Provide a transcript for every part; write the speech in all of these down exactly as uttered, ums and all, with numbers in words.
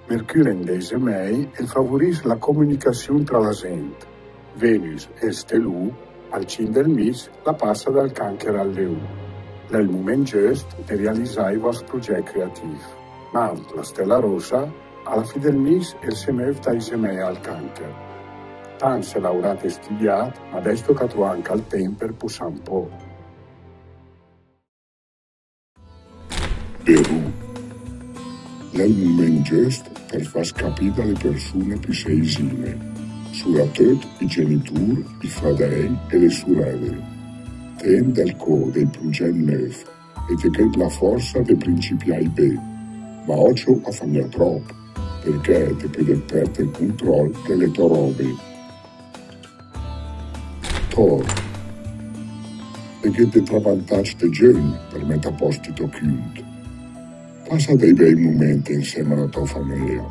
Mercür en dei Zemèi el favurìs la comunicasiun tra la zent. Venus, el stelù, al cint del mis, la passa dal Cancher al Leù. L'è 'l mument giöst de realizà i vòst progècc creatìf. Mart, la stela rossa, a la fì del mis el se möv dai Zemèi al Cancher. Tant se lauràt e stüdiàt, ma adès toca truà anca 'l temp per pusà 'n pó. Verù. L'è 'l mument giöst per fas capì da le persune püssé isine, suratöt i genitùr, i fradèi e le surèle. Té 'n del có dei progècc nöf e te gh'ét la forsa de principiài bé, ma òcio a fà mia tròp, perchè te pödet pèrder 'l cuntròl de le tò ròbe. Tòr. Te gh'ét de trà vantage de Giögn per mèt a pòst i tò cünt. Passa dei bèi mument insèma a la tò famèa.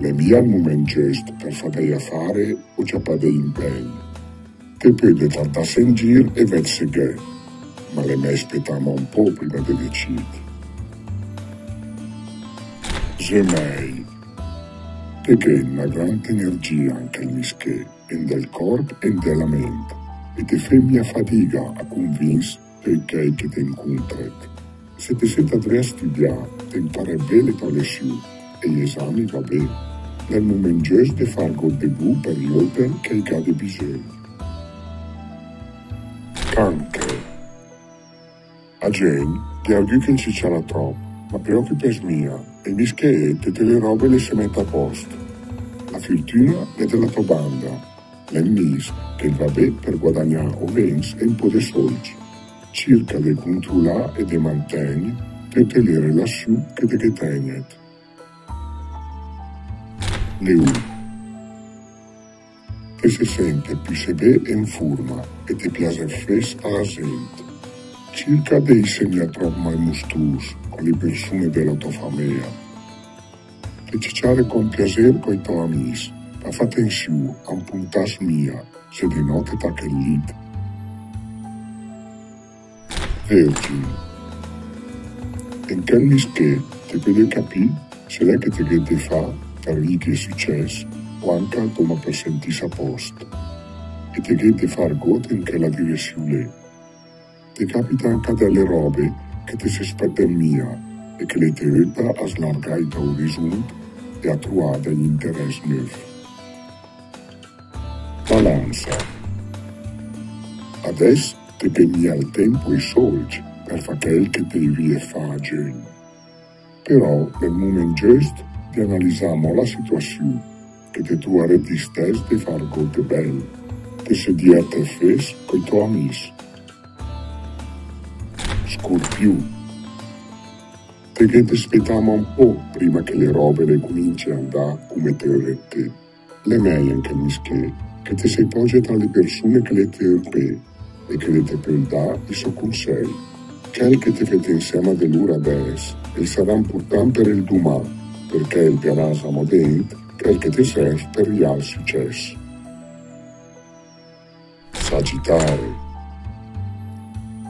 L'è mia 'l mument giöst per fà dei afare o ciapà dei impègn. Te pödet ardàs en gir e vèd se gh'è, ma l'è mèi spetà amò 'n pó prima de decid. Zemèi. Te gh'ét na grand energia an chèl mis ché, en del còrp e en de la ment, e te fét mia fadiga a cunvìns töcc chèi che te 'ncuntret. Se te sét adré a stüdià, te 'mparet bé le tò lesiù, e i esami va bé. L'è 'l mument giöst de fà argót de bù per i óter che i gh'à de bisògn. Cancher. A Giögn gh'è argü che 'l ciciara tròp, ma preòcupes mia, el mis che é töte le ròbe le se mèt a pòst. La fürtüna l'è de la tò banda. L'è 'n mis che 'l va bé per guadagnà o vèns en pó de sólcc. Circa de cuntrulà e de mantègn töte le relasiù che te ghe tègnet. Leù. Te se sèntet püssé bé en furma e te piaset fés a la zent. Circa de issé mia tròp malmustùs co le persune de la tò famèa. Te ciciaret con piasér coi tò amis, ma fà atensiù a 'mpuntàs mia, se de nòt te tache 'l lit. Vergin. En chèl mis ché te pödet capì se l'è che te gh'ét de fà per vìghe sicès o anca dóma per sentìs a pòst. E te gh'ét de fà argót en chèla diresiù lé. Te capita anca de le ròbe che te se spètet mia e che le te öta a slargà i tò orizùncc e a truà dei interès nöf. Balansa. Adès te gh'ét mia 'l temp e i sólcc per fà chèl che te öriet fà a Giögn. Però l'è 'l mument giöst de analizà amò la situasiù, che te truaret istès de fà argót de bèl, de se dièrter fés coi tò amis. Scorpiù. Te gh'ét de spetà amò 'n pó prima che le ròbe le cumincie a 'ndà come te öret té. L'è mèi en chèl mis ché che te se pòget a le persune che le te öret bé e che le te pöl dà i sò cunsèi. Chèl che te fét insèma de lur adès el sarà 'mportant per el dumà, perchè el viaràs amò dét chèl che te sèrv per rià al sücès. Sagitare.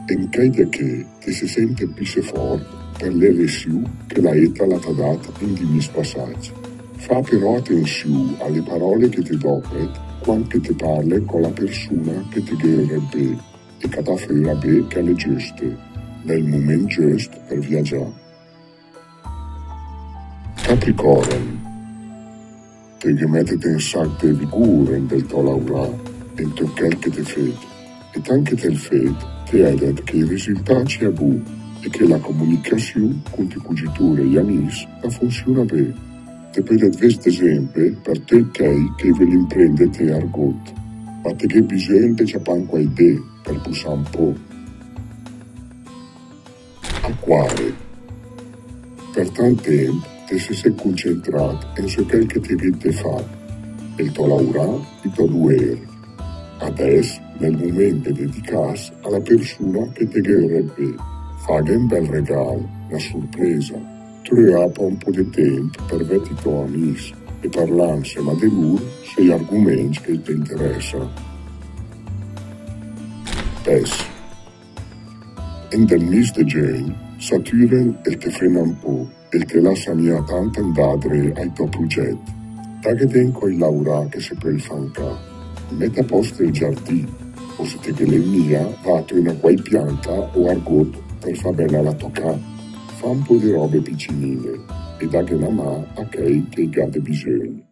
En chèi dé ché te se sèntet pissé fòrt per le lesiù che la éta la t'à dat in di mis passàcc. Fà però atensiù a le paròle che te dòpret quand che te parlet co la persuna che te ghe öret bé e catà föra bé chèle giöste. L'è el momènt giöst per viagià. Capricorn. Te ghe mètet en sach de vigùr en del tò laurà, en töt chèl che te fét, e tant che te 'l fét, te èdet che i risultàcc i è bu, e che la comunicasiù cun i cugitur e i amis la funsiuna bé. Te pödet vès d'esèmpe per töcc chèi che i völ imprènder argót, ma te gh'ét bisògn de ciapà 'n quai dé per pusà 'n pó. Aquare. Per tant tèmp te se sét concentràt en sö chèl che te ghét de fà, el tò laurà, i tò duér. Adès l'è el momènt de dedicàs a la persuna che te ghe öret bé. Fàghe en bèl regàl, na surpresa. Truà pò 'n pó de tèmp per vèd i tò amis e parlà ensèma de lur sö i argumèncc che te interèsa. Pès. En del mis de Giögn, Saturn el te frena 'n pó, E te lasa mia tant 'ndà dré ai tò prugèt. Daghe dét cói laurà che se pöl fà 'n cà. Mèt a pòst el giardì, o se te ghe l'é mia, va a töna quai pianta o argót per fà bèla la tò cà. Fà 'n pó de ròbe picinine e daghe 'na mà a chèi che i gh'à de bisògn.